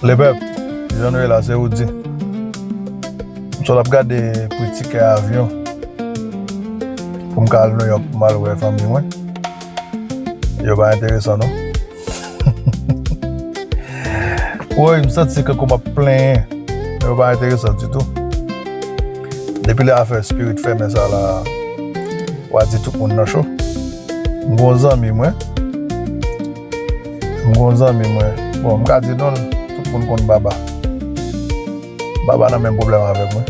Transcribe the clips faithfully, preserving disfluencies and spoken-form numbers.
Lepèp, jan nou ye la, se Roody. M sot ap gade pri tikè avyon pou m ka al Nouyòk pou m al wè fanmi mwen. Yo pa enteresan non. Woy, m santi se kankou m ap plenyen, men yo pa enteresan ditou. Depi lè afè spirit fèmen sa la, w a di tout moun nan cho. M gon zanmi mwen. M gon zanmi mwen. Bon, m ka di non, tout moun konn Baba. Baba nan menm pwoblèm avèk mwen.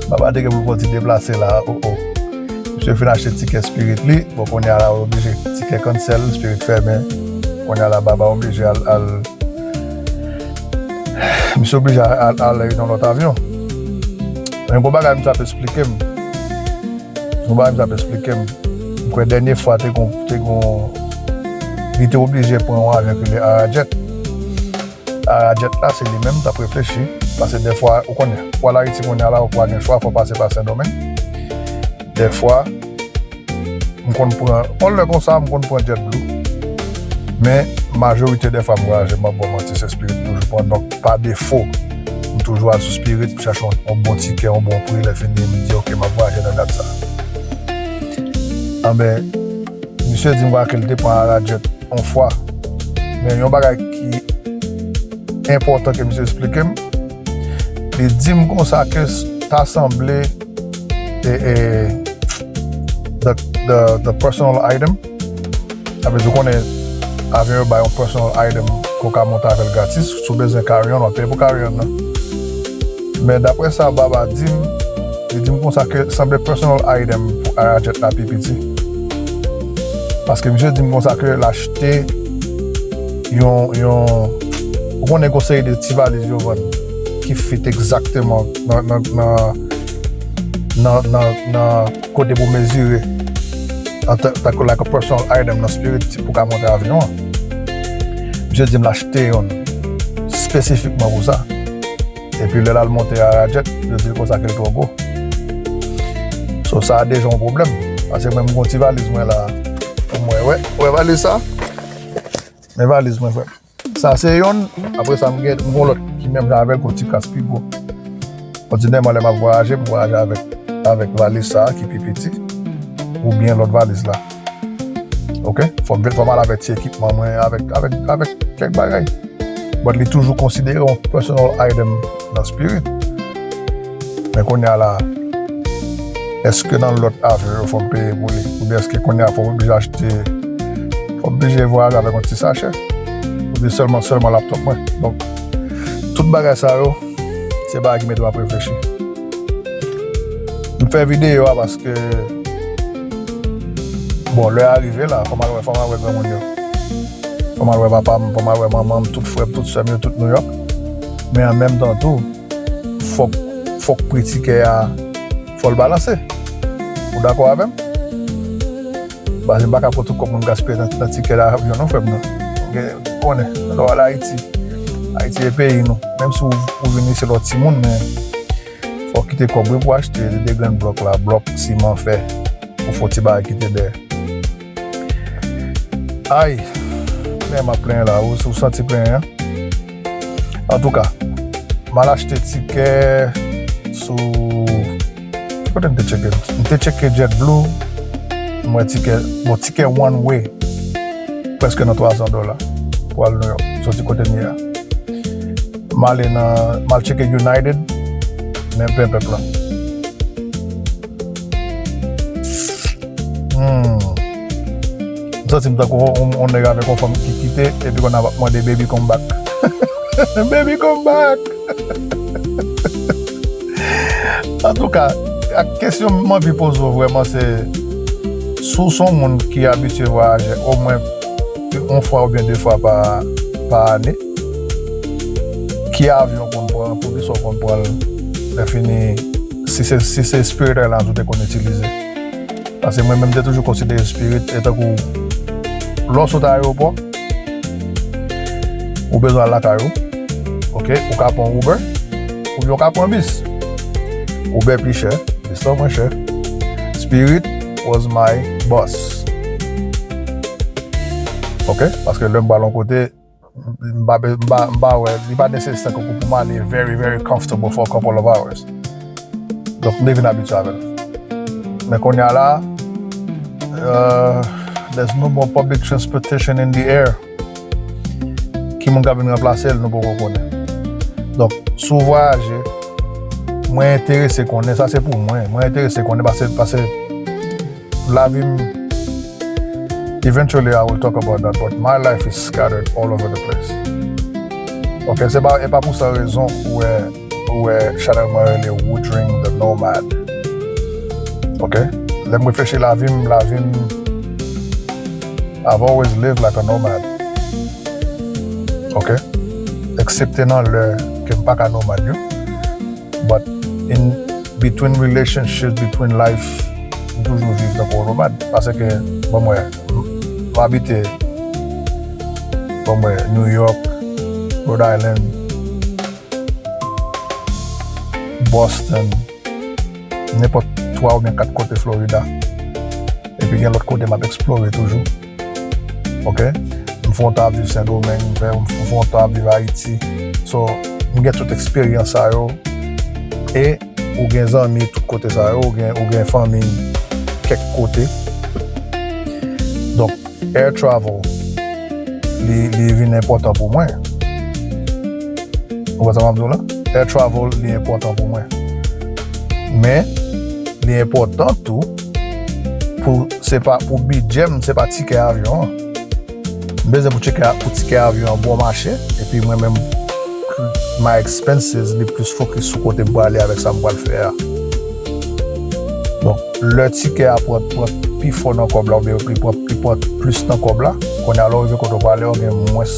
Baba te gen pou l fè yon ti deplase la, oh oh. Misye fin achte tikè spirit li. Bon, kounye a la, oblije tikè cancel, spirit fèmen. Kounye a la, Baba oblije al, al, misye oblije al, al, al nan lòt avyon. Men gon bagay misye ap esplike m. Yon bagay misye ap esplike m. M kwè dènye fwa te gon, te gon, li te oblije pran yon avyon ki rele Arajet. Arajet la, se li menm t ap reflechi. Paske dèfwa, ou konnen, pou al Ayiti kounye a la, ou pa gen chwa, fò w pase pa Sendomeng. Dèfwa, m konn pran, yon lè konsa, m konn pran JetBlue. Men, majorite dèfwa m vwayaje, m ap ba w manti, se Spirit m toujou pran. Donk, pa defo, m toujou al sou Spirit, m chache yon, yon bon tikè, yon bon pri, lè fini, m di, "Ok, m ap vwayaje nan dat sa." Anben, misye di m ke l te pran Arajet yon fwa. Men yon bagay ki enpòtan ke misye esplike m, li di m konsa ke s-, ta sanble e, e, the, the, the personal item. Sa vle di, ou konnen, avyon yo bay yon personal item ke w ka monte avè l gratis. Si w bezwen carry-on, w ap peye pou carry-on nan. Men daprè sa Baba di m, li di m konsa ke sanble personal item pou Arajet la pi piti. Paske misye di m konsa ke l achte yon, yon, ou konnen gon seri de ti valiz yo vann ki fit egzakteman nan, nan, nan, nan, nan, nan kote pou mezire. An tan, tankou like a personal item nan Spirit pou ka monte avyon an. Misye di m l achte youn espesifikman pou sa. Epi lè l al monte Arajet, yo di l konsa ke l twò gwo. So, sa a deja yon pwoblèm. Paske mwen, m gon ti valiz mwen la. Pou mwen, wè, wè valiz sa? Men valiz mwen, frè. Sa se youn, apre sa, m gen, m gon lòt ki menm jan avè l, gon ti kras pi gwo. Òdinèman, lè m ap vwayaje, m vwayaje avèk, avèk valiz sa a ki pi piti, oubyen lòt valiz la. Ok? Fò m, fò m al avèk ti ekipman mwen, avèk, avèk, avèk kèk bagay. But li toujou konsidere yon personal item nan Spirit. Men kounye a la, èske nan lòt avyon yo fò m peye pou li? Oubyen èske kounye a fò m oblije achte, fò m oblije vwayaje avèk yon ti sachè? Oubyen sèlman, sèlman laptop mwen? Donk, tout bagay sa yo, se bagay ki mete m ap reflechi. M fè videyo a paske, bon, lè a rive la, fò m al wè, fò m al wè granmoun yo. Fò m al wè papa m, fò m al wè manman m, tout frè m, tout sè m yo, tout Nouyòk. Men an menm tan tou, fòk, fòk pri tikè a, fò l balanse. Ou dakò avè m? Paske m pa ka pran tout kòb mwen m gaspiye nan, nan tikè avyon non, frè m nan. Gen, ou konnen, lè w al Ayiti, Ayiti e peyi nou. Menm si w, ou vin isit lòt timoun, men fò w kite kòb wi pou achte de grenn blòk la, blòk, siman, fè. Ou fè yon ti bagay kite dèyè. Ay, plenyen m ap plenyen la, ou, ou santi plenyen an? Antouka, m al achte tikè sou, ki kote m te tcheke? M te tcheke JetBlue, m wè tikè, bon, tikè one way, prèske nan twa san dola pou al New York, soti kote m ye a. M ale nan, m al tcheke United, men penpèp la. Hmm. M santi m tankou yon, yon nèg avèk yon fanm ki kite, epi kounye a m ap mande baby come back. Baby come back. Antouka, ak kesyon m anvi poze w vrèman se, si w se yon moun ki abitye vwayaje omwen yon fwa oubyen de fwa pa, pa ane, ki avyon w konn pran, poukisa w konn pran l, lè fini, si se, si se Spirit Airlines ou te konn itilize? Paske mwen menm, m te toujou konsidere Spirit e tankou lè w sot ayewopò, ou bezwen al lakay ou, ok, ou ka pran Uber, oubyen ou ka pran bis. Uber pi chè, bis lan mwen chè. Spirit was my boss. Ok, paske lè m pral yon kote, M pa, m pa, m pa wè, li pa nesesè ke pou m ale very, very comfortable for a couple of hours. Donk, m te vin abitye avè l. Men kounye a la, euh, there's no more public transportation in the air. Ki moun k ap vin ranplase l, nou poko konnen. Donk, si w vwayaje, mwen enterese konnen, sa se pou mwen, mwen enterese konnen, paske, paske lavi m, eventually I will talk about that, but my life is scattered all over the place. Ok, se pa, e pa pou sa rezon ou wè, ou wè chanèl mwen rele Woodring the Nomad. Ok? Lè m reflechi lavi m, lavi m, I've always lived like a nomad. Ok? Eksepte nan lè ke m pa ka nomad yo. But in between relationships, between life, m toujou viv tankou yon nomad. Paske, bon, mwen, m abite, bon, mwen, New York, Rhode Island, Boston, nenpòt twa oubyen kat kote Florida. Epi gen lòt kote m ap eksplore toujou. Ok? M fè yon tan ap viv Sendomeng, m fè, m fè yon tan ap viv Ayiti. So, m gen tout eksperyans sa yo. E ou gen zanmi tout kote sa yo, ou gen, ou gen fanmi kèk kote. Donk, air travel, li, li vin enpòtan pou mwen. Ou konprann sa m ap di w la? Air travel, li enpòtan pou mwen. Men, li enpòtan tou pou, se pa, pou bidjè m, se pa tikè avyon an. M bezwen pou tikè, pou tikè avyon an bon mache, epi mwen menm, my expenses, li plis fokis sou kote m prale avèk sa m pral fè a. Donk, lè tikè a pran, pran pi fò nan kòb la, oubyen li pran, li pran plis nan kòb la, kounye a lè w rive kote w prale a, w gen mwens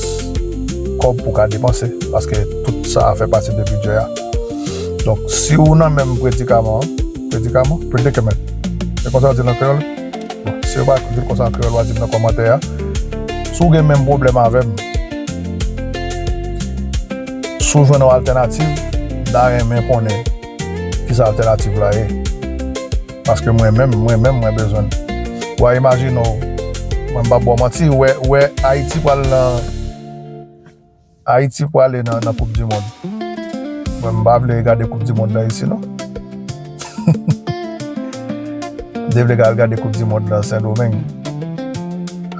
kòb pou w ka depanse, paske tout sa a fè pati de bidjè a. Donk, si w nan menm predikaman an, predikaman, predicament, se konsa yo di l an kreyòl? Bon, si yo pa di l konsa an kreyòl, w a di m nan kòmantè a. Si w gen menm pwoblèm avè m, si w jwenn yon altènativ, m ta renmen konnen kisa altènativ la ye. Paske mwen menm, mwen menm, mwen bezwen l. W a imajine w, mwen m p ap ba w manti, ou wè, ou wè Ayiti pral nan, Ayiti prale nan, nan Koup di Mond. Mwen, m pa vle gade Koup di Mond la isi, non. M te vle al gade Koup di Mond la Sendomeng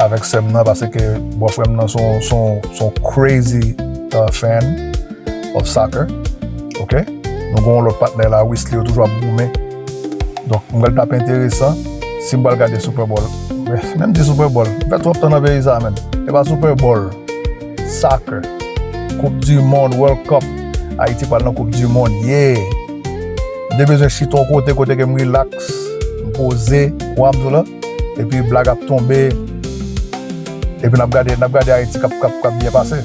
avèk sè m nan, paske bòfrè m nan se yon, se yon, se yon crazy, uh, fan of soccer. Ok? Nou gen yon lòt patnè la, Wesley, yo toujou ap goumen. Donk, m wè l t ap enteresan si m pral gade Super Bowl. Men, men m di Super Bowl, m fè twòp tan nan peyi sa, menn. E pa Super Bowl. Soccer. Koup di mond, World Cup. Ayiti pral nan Koup di mond. Yeah! M te bezwen chita yon kote, kote ke m relax, m poze, w ap di w la, epi blag ap tonbe, epi n ap gade, n ap gade Ayiti k ap, k ap, k ap byen pase.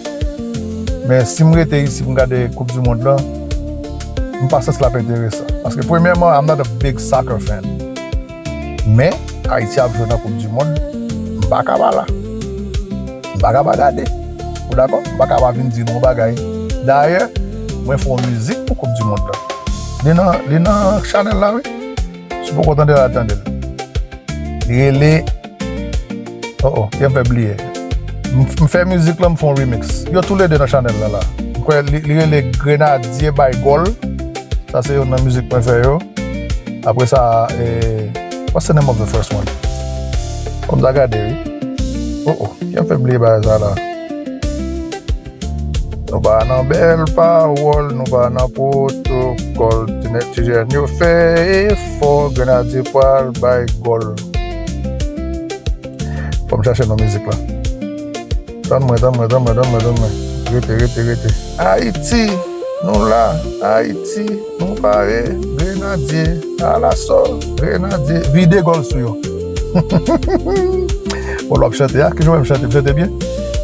Men si m rete isi pou m gade Koup di mond lan, m pa santi l ap enteresan. Paske premyèman, I'm not a big soccer fan. Men, Ayiti ap jwe nan Koup di Mond, m pa ka pa la. M pa ka pa gade. Ou dakò? M pa ka pa vin di nou yon bagay. Dayè, mwen fè yon mizik pou Koup di Mond lan. Li nan, li nan chanèl la, wi. Si w poko tande l, al tande l. Li rele, oh, oh, kè m fè bliye. M, m fè mizik lan, m fè yon remix. Yo toulede nan chanèl la, la. M kwè li, li rele Grenadye bay Gòl. Sa se youn nan mizik mwen fè yo. Apre sa, eh, what's the name of the first one? Fò m ta gade, wi. Oh, oh, kè m fè bliye bagay sa la. Nou pa nan bèl pawòl, nou pa nan pwotokòl. Ti nèg, ti jèn yo fè efò, Grenadye pral bay gòl. Fò m chache non mizik la. Tann mwen, tann mwen, tann mwen, tann mwen, tann mwen. Rete, rete, rete. Ayiti, nou la. Ayiti, nou pare. Grenadye, alasò. Grenadye, vide gòl sou yo. Bon, lè w ap chante a, kijan w wè m chante? M chante byen?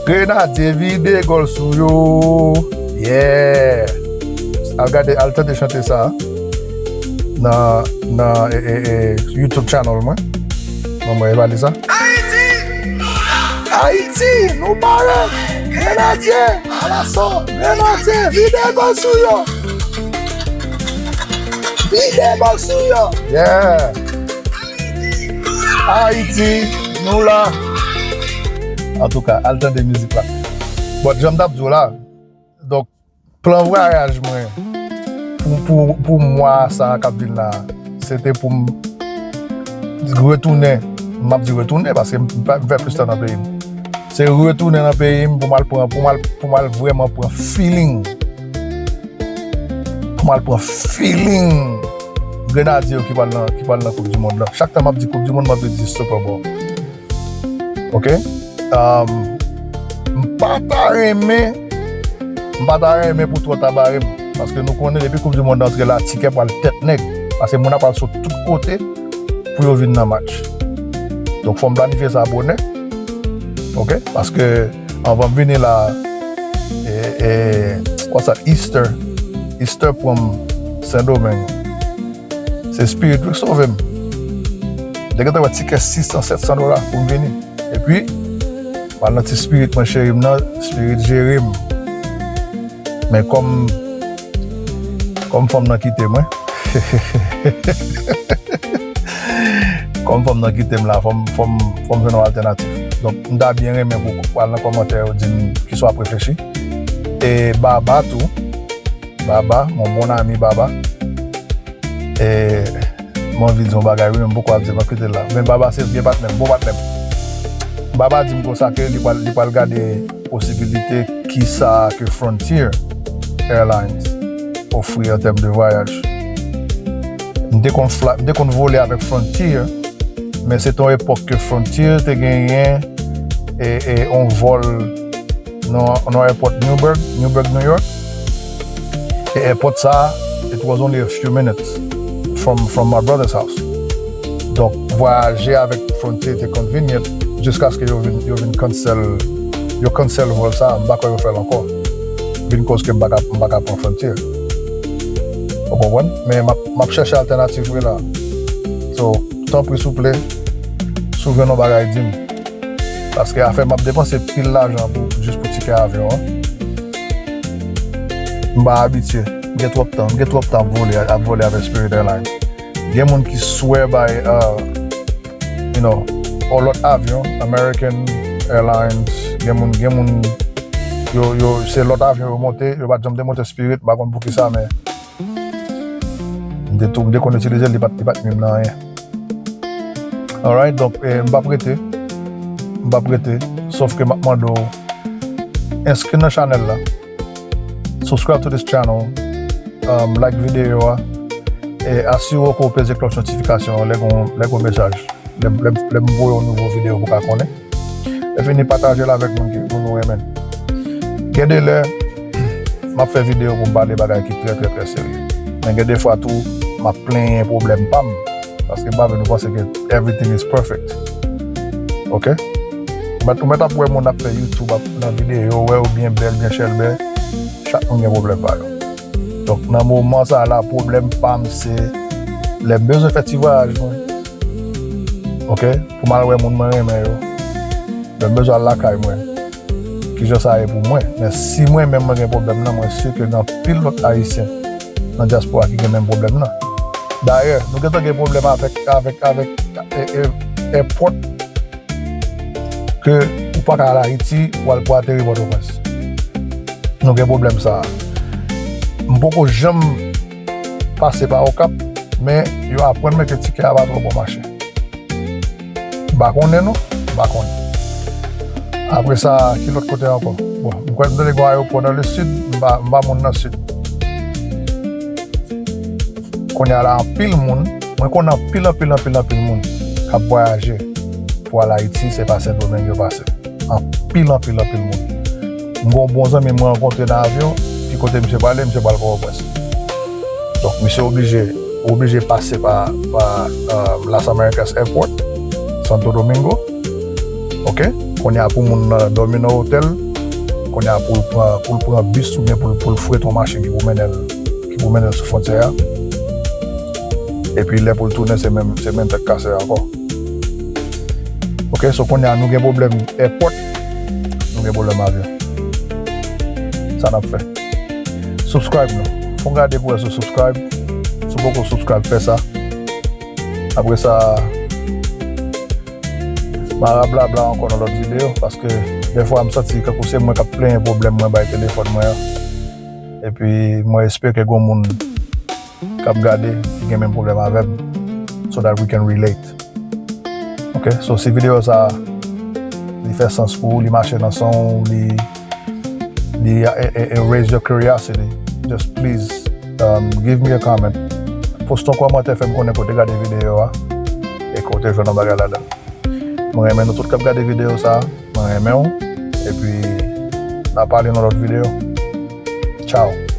Grenadye, vide gòl sou yo. Yeah! Al gade, al tande chante sa a nan, nan, e, e, e, YouTube channel mwen. Mwen, mwen evalye sa. Ayiti, nou pare! Grenadye, alasò! Grenadye, vide gòl sou yo! Vide gòl sou yo! Yeah! Ayiti, nou la! Antouka, al tande mizik la. But jan m t ap di w la, donk, plan vwayaj mwen pou, pou, pou mwa sa a k ap vin la, se te pou m retounen, m ap di retounen paske m pa, m fè plis tan nan peyi m. Se retounen nan peyi m pou m al pran, pou m al, pou m al vrèman pran feeling. Pou m al pran feeling Grenadye yo ki pral nan, ki pral nan Koup di Mond lan. Chak tan m ap di Koup di Mond, m ap di Super Bowl. Ok? Um, m pa ta renmen, m pa ta renmen pou twò ta bare m. Paske nou konnen depi Koup di Mond antre la, tikè pral tèt nèg. Paske moun ap pral sot tout kote pou yo vin nan match. Donk fò m planifye sa bonè. Ok? Paske anvan m vini la, e, e, what's that? Easter. Easter pran m Sendomeng. Se Spirit wi k sove m. M te gentan wè tikè sis san, sèt san dola pou m vini. Epi, m al nan ti Spirit mwen cheri m nan, Spirit jere m. Men kòm, kòm fanm nan kite mwen, kòm fanm nan kite m la, fò m, fò m, fò m jwenn yon altènatif. Donk, m ta byen renmen pou, pou al nan kòmantè yo di m kisa w ap reflechi. E Baba tou, Baba, mon bon ami Baba. E, m anvi di yon bagay, wi, men m poko ap di l, m ap kite l la. Men Baba se vye patnè m, bon patnè m. Baba di m konsa ke li pral, li pral gade posibilite kisa ke Frontier Airlines ofri an tèm de vwayaj. M te konn fla-, m te konn vole avèk Frontier, men se te yon epòk ke Frontier te genyen e, e, yon vòl nan, nan airport Newburgh, Newburgh, New York. E airport sa, it was only a few minutes from, from my brother's house. Donk, vwayaje avèk Frontier te convenient jiskaske yo vin, yo vin cancel, yo cancel vòl sa, m pa kwè yo fè l ankò. Vin koz ke m pa ka, m pa ka pran Frontier. Ou konprann? Men m ap, m ap chèche altènatif wi la. So, tanpri souple, si w jwenn yon bagay, di m. Paske afè m ap depanse pil lajan pou, jis pou tikè avyon an. M pa abitye. M gen twòp tan. M gen twòp tan ap vole, ap vole avèk Spirit Airlines. Gen moun ki swear by, uh, you know, yon lòt avyon, American Airlines. Gen moun, gen moun, yo, yo, se lòt avyon yo monte. Yo pa t janm te monte Spirit, m pa konn poukisa, men m te tou, m te konn itilize l, li pa t, li pa t nwi m nan anyen. Alright, donk, eh, m p ap rete. M p ap rete. Sof ke m ap mande w enskri nan chanèl la. Subscribe to this channel. Um, like videyo a. E asire w ke w peze klòch notifikasyon an lè gon, lè gon mesaj. Lè, lè, lè m voye yon nouvo videyo pou w ka konnen. Lè fini pataje l avèk moun ki, moun ou renmen. Gen de lè, m ap fè videyo pou m pale bagay ki trè, trè, trè serye. Men gen de fwa tou, m ap plenyen pwoblèm pa m. Paske m pa vle nou panse ke everything is perfect. Ok? Ou mèt, ou mèt ap wè moun ap fè YouTube ap, nan videyo, wè yo byen bèl, byen chèlbè. Chak moun gen pwoblèm pa yo. Donk, nan moman sa la, pwoblèm pa m se lè m bezwen fè ti vwayaj mwen. Ok? Pou m al wè moun mwen renmen yo. Lè m bezwen al lakay mwen. Kijan sa ye pou mwen? Men si mwen menm mwen gen pwoblèm nan, mwen si ke gen anpil lòt Ayisyen nan dyaspora ki gen menm pwoblèm nan. Dayè, nou gentan gen pwoblèm avèk, avèk, avèk, e, e, airport ke ou pa ka al Ayiti, ou al pou ateri Pòtoprens. Nou gen pwoblèm sa a. M poko janm pase pa Okap, men yo aprann mwen ke tikè a pa twò bon mache. M pa konnen non, m pa konnen. Apre sa, ki lòt kote ankò? Bon, m kwè m tande gen yon ayewopò nan le sud, m pa, m pa moun nan sud. Kounye a la, anpil moun, mwen konnen anpil, anpil, anpil, anpil moun k ap vwayaje pou al Ayiti, se pa Sendomeng yo pase. Anpil, anpil, anpil moun. M gen yon bon zanmi mwen rankontre nan avyon, ki kote misye prale, misye pral Pòtoprens. Donk, misye oblije, oblije pase pa, pa, euh, Las Americas Airport, Santo Domingo. Ok? Kounye a pou moun nan dòmi nan otèl, kounye a pou l pran, pou l pran bis oubyen pou l, pou l frete yon machin ki pou mennen l, ki pou mennen l sou fwontyè a. Epi lè pou l tounen, se menm, se menm tèt kase a ankò. Ok, so kounye a nou gen pwoblèm airport, nou gen pwoblèm avyon. Sa n ap fè? Subscribe nou. Fon gade pou wè si w subscribe. Si w poko subscribe, fè sa. Apre sa, m a rablabla ankò nan lòt videyo, paske Dèfwa m santi tankou se mwen k ap plenyen pwoblèm mwen bay telefòn mwen an. Epi mwen espere ke gen moun k ap gade ki gen menm pwoblèm avè m, so that we can relate. Ok, so si videyo sa li fè sans pou ou, li mache nan san w, li li e, e, e raise your curiosity, just please, um, give me a comment. Poste yon kòmantè, fè m konnen kote gade videyo a e kote jwenn yon bagay ladan. Mwen renmen nou tout k ap gade videyo sa. Mwen renmen w. Epi n a pale nan lòt videyo. Ciao.